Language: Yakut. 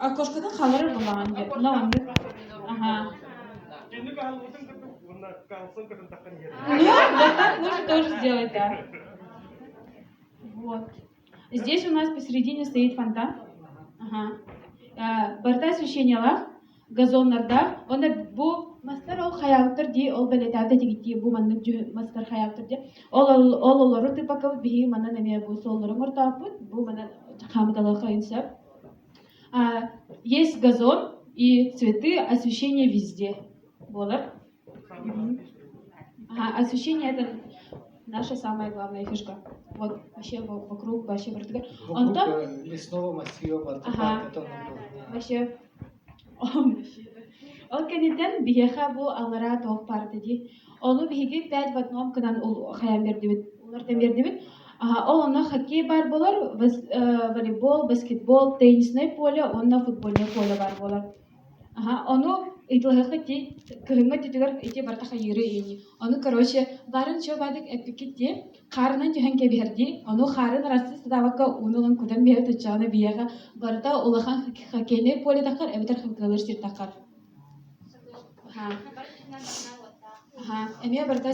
Окошкотун халларар буоллаҕын дьэ. Ну, оннук. Ага. Ну, вот так можно тоже сделать, да. Вот. Здесь у нас посередине стоит фонтан. Ага. Барыта освещениелаах, газоннардаах. Онно бу мастар ол хайаабыттар дии, ол бэлиэтээбит этигиттии бу маннык мастар хайаабыттар дии. Ол ол олору тыппаккабыт биһиги манан эмиэ бу суолларын ортооппут. Бу манан хаамыталыахха сөп. Есть газон и цветы, освещение везде. Буолар. Ага, освещение это наша самая главная фишка. Вот вообще вокруг вообще вертикаль. Вокруг лесного массива ага. Вообще Ол кэнниттэн биһиэхэ бу аллараа туох баар дии. Ону биһиги пять в одном гынан хайаан биэрдибит, уларытан биэрдибит. Ол онно хоккей баар буолар, волейбол, баскетбол, теннисное поле уонна футбольное поле баар буолар. Ону ыйыталаһыаххыт дии, кыһыҥҥы өттүтүгэр ити барыта хайыыры ини. Ону, короче, баарын чуо баадык эппиккит дии, хаарынан түһэн кэбиһэр дии. Ону хаарын арассыы сатаабакка ууну ылан кутан биэрэ туччаҕына биһиэхэ барыта улахан хоккейнай поле таххар эбэтэр хоккейлыыр сир таххар. Эмиэ барыта.